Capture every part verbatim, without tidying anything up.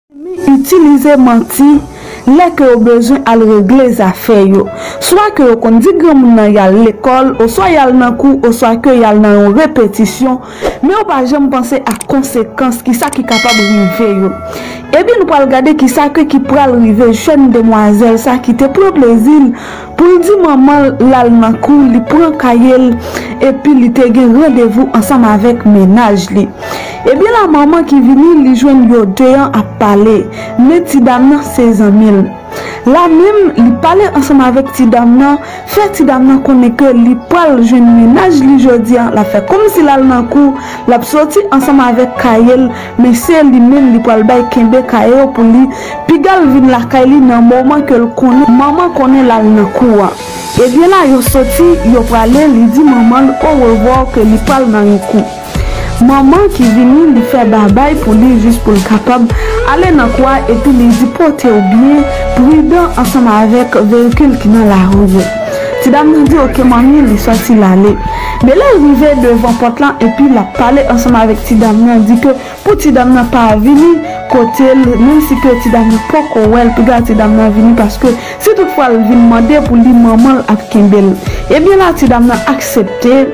Itilize manti lè ke yo bezwen al regle zafè yo. Swa ke yo konn di granmoun nan y al lekòl, oswa y al nan kou, oswa ke y al nan yon repetisyon, men yo pa janm panse ak konsekans, kisa ki kapab rive yo. Ebyen, nou pral gade kisa ke ki pral rive jèn demwazèl sa ki te pran plezi l pou l di manman l al nan kou, li pran kaye l, epi li te gen randevou ansanm avèk mennaj li. Ebyen la, manman ki vini, li jwenn yo de an ap pale, men ti dam nan se zanmi l. La menm, li pale ansanm avèk ti dam nan, fè ti dam nan konnen ke li pral jwenn mennaj li jodi an, l ap fè kòmsi l al nan kou, l ap soti ansanm avèk kaye l, men se li menm li pral bay kenbe kaye yo pou li, piga l vin lakay li nan moman ke l konnen manman konnen l al nan kou an. Ebyen la, yo soti, yo prale, li di manman l orevwa ke li pral nan yon kou. Manman ki vini, li fè babay pou li jis pou l kapab ale nan kou a, epi li di pote w byen, pridan ansanm avèk veyikil ki nan lari yo. Ti dam nan di oke manmi, li sòti l ale. Men lè l rive devan pòt lan, epi l ap pale ansanm avèk ti dam nan, di ke pou ti dam nan pa vini kote l, menm si ke ti dam nan poko wè l, piga ti dam nan vini, paske si toutfwa l vin mande pou li, manman l ap kenbe l. Ebyen la, ti dam nan aksepte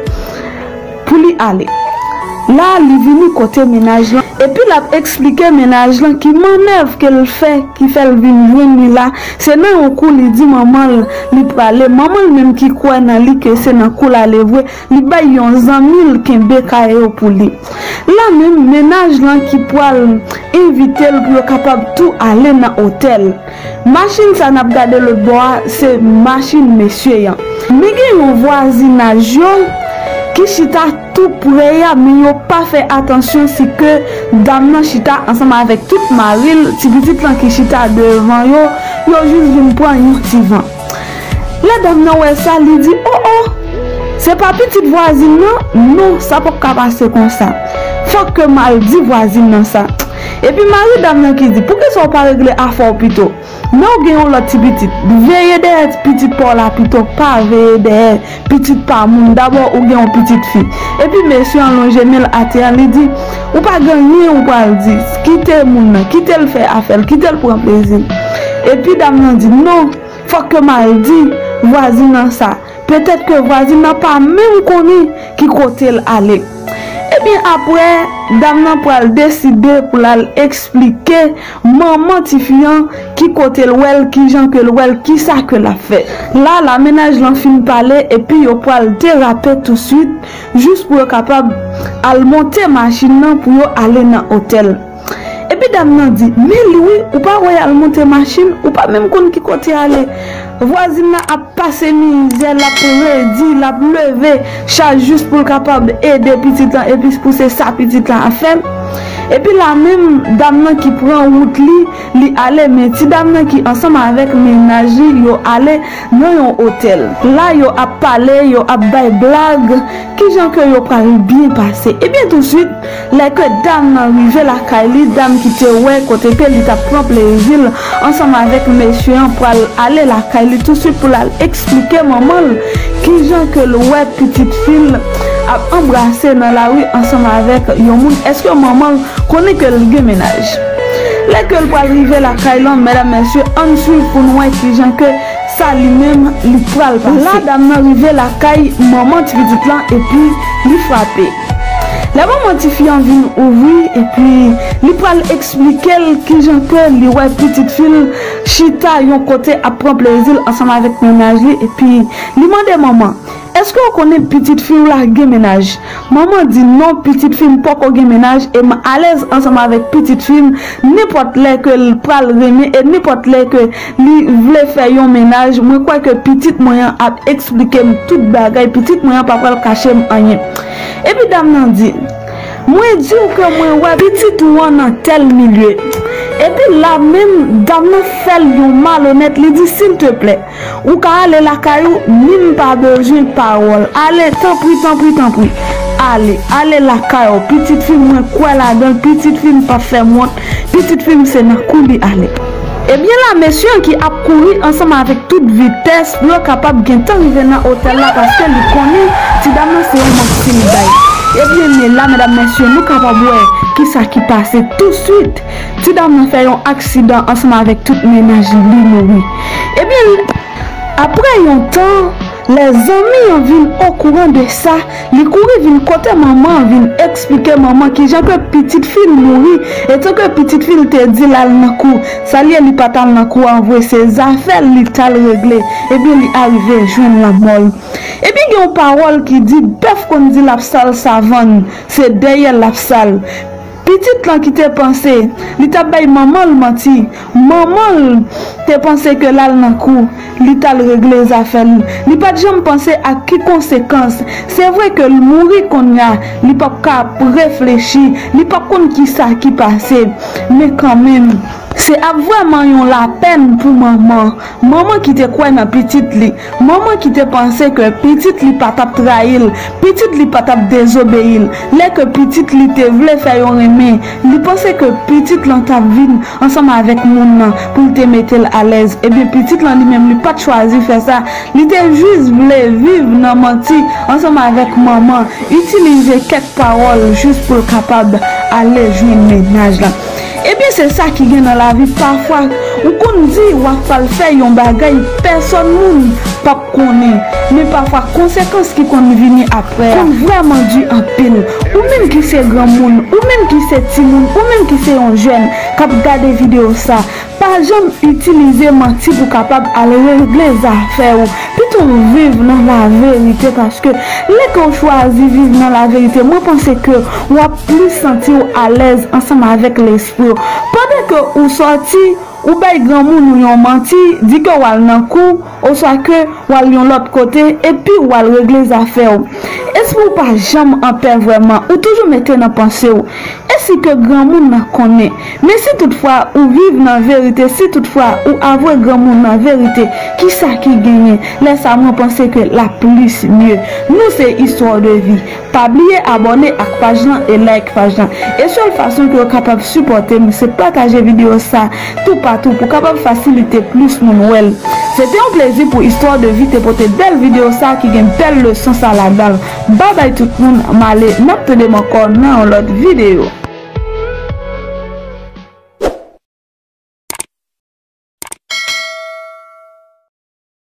pou li ale. La, li vini kote mennaj lan, epi l ap eksplike mennaj lan ki mannèv ke l fè, ki fè l vin jwenn li la. Se nan yon kou li di manman l li prale. Manman l menm ki kwè nan li ke se nan kou l ale vre, li bay yon zanmi l kenbe kaye yo pou li. La menm, mennaj lan ki pral envite l pou yo kapab tou ale nan otèl. Machin sa n ap gade lòt bò a, se machin mesye an. Men gen yon vwazinaj yo ki chita tou pre a, men yo pa fè atansyon si ke dam nan chita ansanm avèk tout mari l, ti pitit lan ki chita devan yo, yo jis vin pran yon ti van. Lè dam nan wè sa, li di, o o, se pa pitit vwazin nan? Non, sa poko ka pase konsa. Fòk ke m al di vwazin nan sa. Epi mari dam nan ki di, poukisa w pa regle afè w pito? Men w gen yon lòt ti pitit. Veye dèyè pitit pa w la pito, pa veye dèyè pitit pa moun. Dabò, ou gen yon pitit fi. Epi mesye an lonje men l atè a, li di, ou pa gen anyen ou pral di. Kite moun nan, kite l fè afè l, kite l pran plezi l. Epi dam nan di, non, fòk ke m al di vwazin nan sa. Petèt ke vwazin nan pa menm konnen ki kote l ale. Ebyen, apre, dam nan pral deside pou l al eksplike manman tifi an ki kote l wè l, kijan ke l wè l, kisa ke l ap fè. La, la mennaj lan fin pale, epi yo pral derape touswit, jis pou yo kapab al monte machin nan pou yo ale nan otèl. Epi dam nan di, men li wi, ou pa wè y al monte machin, ou pa menm konn ki kote ale. Vwazin nan ap pase mizè, l ap redi, l ap leve chaj jis pou l kapab ede pitit lan, epi pou se sa pitit lan ap fè. Epi la menm, dam nan ki pran wout li, li ale, men ti dam nan ki ansanm avèk mennaj li, yo ale nan yon otèl. La, yo ap pale, yo ap bay blag, kijan ke yo pral byen pase. Ebyen, touswit, lè ke dam nan rive lakay li, dam ki te wè kote ke li t ap pran plezi l ansanm avèk mesye an pral ale lakay li touswit pou l al eksplike manman l kijan ke l wè pitit fi l ap anbrase nan lari ansanm avèk yon moun. Èske manman l konnen ke l gen mennaj? Lè ke l pral rive lakay lan, medam, mesye, ann swiv pou n wè kijan ke sa li menm li pral pase. La, dam nan rive lakay manman ti pitit lan epi li frape. Lè manman tifi an vin ouvri epi li pral eksplike l kijan ke li wè pitit fi l chita yon kote ap pran plezi l ansanm avèk mennaj li, epi li mande manman, èske w konnen pitit fi w la gen mennaj? Manman di, non, pitit fi m poko gen mennaj e m alèz ansanm avèk pitit fi m nenpòt lè ke l pral renmen e nenpòt lè ke li vle fè yon mennaj. Mwen kwè ke pitit mwen an ap eksplike m tout bagay, pitit mwen an pa pral kache m anyen. Epi dam nan di, mwen di w ke mwen wè pitit ou an nan tèl milye. Epi la menm, dam nan fè l yon malonèt, li di, silteplè, ou ka ale lakay ou, ni m pa bezwen pawòl. Ale, tanpri, tanpri, tanpri. Ale, ale lakay ou. Pitit fi m, mwen kwè ladan l. Pitit fi m p ap fè m wont. Pitit fi m se nan kou li ale. Ebyen la, mesye an ki ap kouri ansanm avèk tout vitès pou yo kapab gentan rive nan otèl la, paske li konnen ti dam nan se yon manti li bay. Ebyen, men la, medam, mesye, nou kapab wè kisa ki pase touswit. Ti dam nan fè yon aksidan ansanm avèk tout mennaj li, li mouri. Ebyen, apre yon tan, lè zanmi an vin okouran de sa, li kouri vin kote manman an, vin eksplike manman kijan ke pitit fi l mouri, etanke pitit fi l te di l al nan kou. Sa l ye, li pa t al nan kou an vre, se zafè l li t al regle. Ebyen, li arive jwenn lanmò l. Ebyen, gen yon pawòl ki di, bèf konn di l ap sal savann, se dèyè l ap sal. Pitit lan ki te panse li t ap bay manman l manti, manman l te panse ke l al nan kou, li t al regle zafè l. Li pa t janm panse ak ki konsekans. Se vre ke l mouri kounye a, li p ap ka ap reflechi, li p ap konn kisa ki pase. Men kanmenm, se ap vrèman yon lapèn pou manman. Manman ki te kwè nan pitit li. Manman ki te panse ke pitit li pa t ap trayi l, pitit li pa t ap dezobeyi l. Lè ke pitit li te vle fè yon renmen, li panse ke pitit lan t ap vin ansanm avèk moun nan pou l te mete l alèz. Ebyen, pitit lan li menm, li pa t chwazi fè sa. Li te jis vle viv nan manti ansanm avèk manman, itilize kèk pawòl jis pou l kapab ale jwenn mennaj la. Ebyen, se sa ki gen nan lavi. Pafwa, ou konn di w ap pral fè yon bagay, pèsòn moun p ap konnen. Men pafwa, konsekans ki konn vini apre a konn vrèman di anpil. Ou menm ki se granmoun, ou menm ki se timoun, ou menm ki se yon jèn k ap gade videyo sa, pa janm itilize manti pou kapab al regle zafè w. Pito viv nan laverite, paske lè ke w chwazi viv nan laverite, mwen panse ke w ap plis santi w alèz ansanm avèk lespri w. Pandan ke ou sòti, ou bay granmoun ou yon manti, di ke w al nan kou, oswa ke w al yon lòt kote, epi w al regle zafè w. Espri w pa janm anpè vrèman, ou toujou mete nan panse w. E si ke granmoun nan konnen? Men si toutfwa ou viv nan verite, si toutfwa ou avwe granmoun nan verite, kisa ki genyen? Lè sa, mwen panse ke l ap plis mye. Nou se Histoire de Vie. Pa bliye abòne ak paj lan e like paj lan. E sèl fason ke w kapab sipòte m, se pataje videyo sa toupatou pou kapab fasilite plis moun wè l. Se te yon plezi pou Histoire de Vie te pote bèl videyo sa ki gen bèl leson sa ladan l. Babay tout moun, m ale, n ap tande m ankò nan yon lòt videyo.